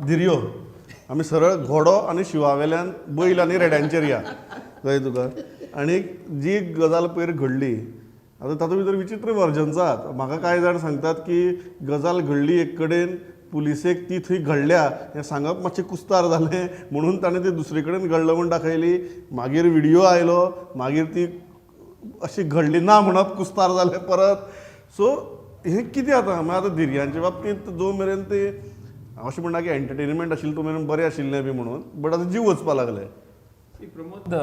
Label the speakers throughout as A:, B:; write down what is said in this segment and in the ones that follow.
A: धिरयो. आमी सरळ घोडो आनी शिंवा वेल्यान बैल आनी रेड्यांचेर या. कळ्ळें तुका? आनी जी गजाल पयर घडली, आतां तातूंत भितर विचित्र वर्जन्स आहात. म्हाका कांय जाण सांगतात की गजाल घडली एक कडेन, पुलिसेक ती थंय घडल्या हें सांगप मातशें कुस्तार जालें म्हणून ताणें ती दुसरे कडेन घडलं म्हूण दाखयली. मागीर व्हिडियो आयलो, मागीर ती अशी घडली ना म्हणप कुस्तार जालें परत. सो हें कितें आतां? मागीर आतां धिरयांच्या बाबतींत जो मेरेन ते, हांव अशें म्हणना की एंटरटेनमेंट आशिल्लें तो मेरेन बरें आशिल्लें बी म्हणून, बट आतां जीव वचपा लागले.
B: प्रमोद,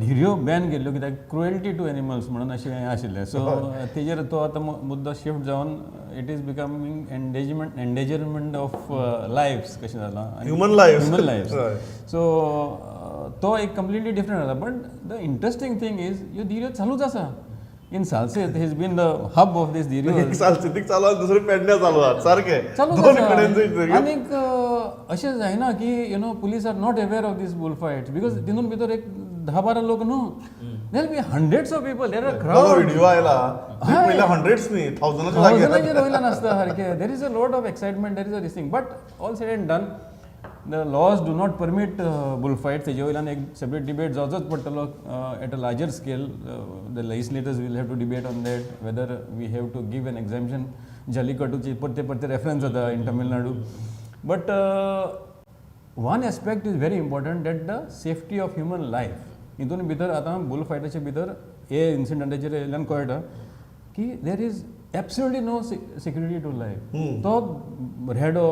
B: धिरयो बॅन केल्ल्यो कित्याक क्रुएल्टी टू एनिमल्स म्हणून अशें हें आशिल्लें. सो तेजेर तो आतां मुद्दो शिफ्ट जावन it is becoming endangerment of lives कशें जालां.
A: Human lives.
B: Human lives. So तो एक कंप्लिटली डिफरंट जाला, but the interesting thing is ह्यो धिरयो चालूच आसा. In Salcete has been the hub of this धिरयो.
A: एक सालसेतीक चालू आहा, दुसरे पेडण्या चालू आहात सारकें.
B: चालूच
A: दोन
B: आसा.
A: कडेन धिरयो.
B: आनीक अशें जायना की police are not aware of this bull fights, because तितून भितर एक 10-12 लोक न्हू, there be hundreds of people, there are
A: जो
B: क्राउड.
A: व्हिडिओ आयला थंय पयले हंड्रेड्स न्ही, थावजंडाच्या लागीं.
B: थावजंडाचेर वयल्यान आसता सारकें. There is a lot of excitement, there is a this thing, but all said and done, the laws do not permit bull fight. तेजे वयल्यान एक सेपरेट डिबेट जावचोच पडटलो at a larger scale. The legislators will have to debate on that, whether we have to give an exemption. जल्लीकट्टूची परते परते reference जाता in Tamil Nadu, but one aspect is very important, that the safety of human life. हितून भितर आतां bull फायटाच्या भितर हे इन्सिडंटाचेर वयल्यान कळटा की there is absolutely no security to life. तो रेडो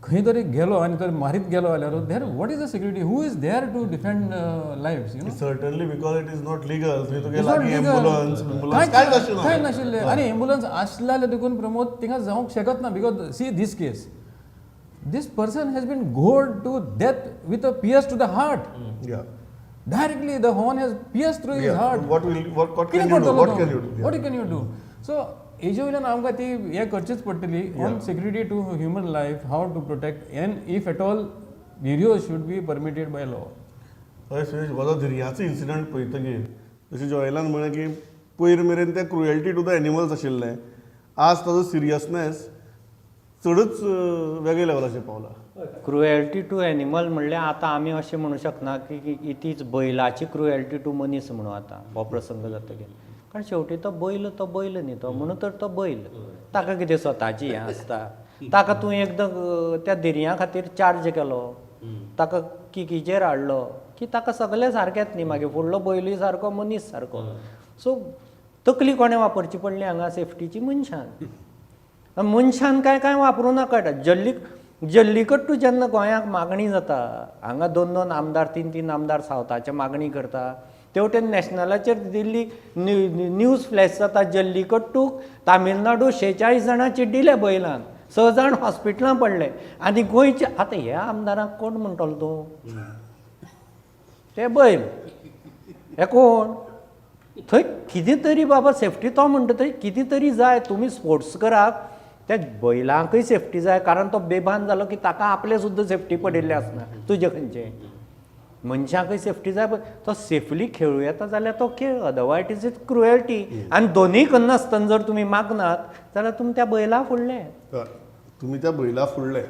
B: खंय तरी गेलो आनी तर मारीत गेलो जाल्यार there what is the security? Who is there to defend lives?
A: Certainly, because it is not legal. थंय तुगे लागीं एम्बुलन्स बिम्बुलन्स कांयच आशिल्लें.
B: कांय नाशिल्लें. आनी एम्बुलन्स आसलें जाल्यार देखून प्रमोद थिंगा जावंक शकत ना, because see this case, this person has been gored to death with a pierce to the heart. Directly the horn has pierced through his heart.
A: What
B: कितें
A: can you do?
B: करतलो?
A: What can you do?
B: What can you do? So हेजे वयल्यान आमकां ती हें करचीच पडटली on security to human life, how to protect, and if at all धिरयो should be permitted by law.
A: हय सुरेश, हो जो धिरयाचो इन्सिडंट पळयतकीर, जशें जॉयलान म्हळें की पयर मेरेन तें क्रुएल्टी टू the animals आशिल्लें, आज ताजो सिरियसनेस चडूच वेगळे लेवलाचेर पावला.
C: क्रुएल्टी टू एनिमल म्हणल्यार आतां आमी अशें म्हणू शकना की it is बैलाची क्रुएल्टी टू मनीस म्हणून आतां हो प्रसंग जातकीर, कारण शेवटी तो बैल, तो बैल न्ही तो, म्हणून तर तो बैल. ताका कितें स्वताची हें आसता? ताका तूं एकदां त्या धिरयां खातीर चार्ज केलो, ताका किकीचेर हाडलो की ताका सगळें सारकेंच न्ही, मागीर फुडलो बैलूय सारको, मनीस सारको. सो तकली कोणें वापरची पडली हांगा सेफ्टीची? मनशान. मनशान काय कांय वापरूं नाका. जल्ली जल्लीकट्टू जेन्ना गोंयांक मागणी जाता, हांगा दोन दोन आमदार, तीन तीन आमदार सावथाचे मागणी करता, तेवटेन नॅशनलाचेर दिल्ली न्यूज फ्लॅश जाता, जल्लीकट्टूक तामिळनाडू 46 जाणां चिड्डिले बैलान, स जाण हॉस्पिटलां पडले. आनी गोंयचे आतां ह्या आमदारांक कोण म्हणटलो तूं? ते बैल हे कोण? थंय कितें तरी बाबा सेफ्टी, तो म्हणटा थंय कितें तरी जाय. तुमी स्पोर्ट्स करात, त्या बैलांकय सेफ्टी जाय, कारण तो बेभान जालो की ताका आपलें सुद्दां सेफ्टी पडिल्लें आसना. तुजें खंयचें मनशाकय सेफ्टी जाय, पण तो सेफली खेळूं येता जाल्यार तो खेळ, अदरवायज is it cruelty. आनी दोनूय करनासतना जर तुमी मागनात जाल्यार तुमी त्या बैला फुडले.
A: हय, तुमी त्या बैला फुडले.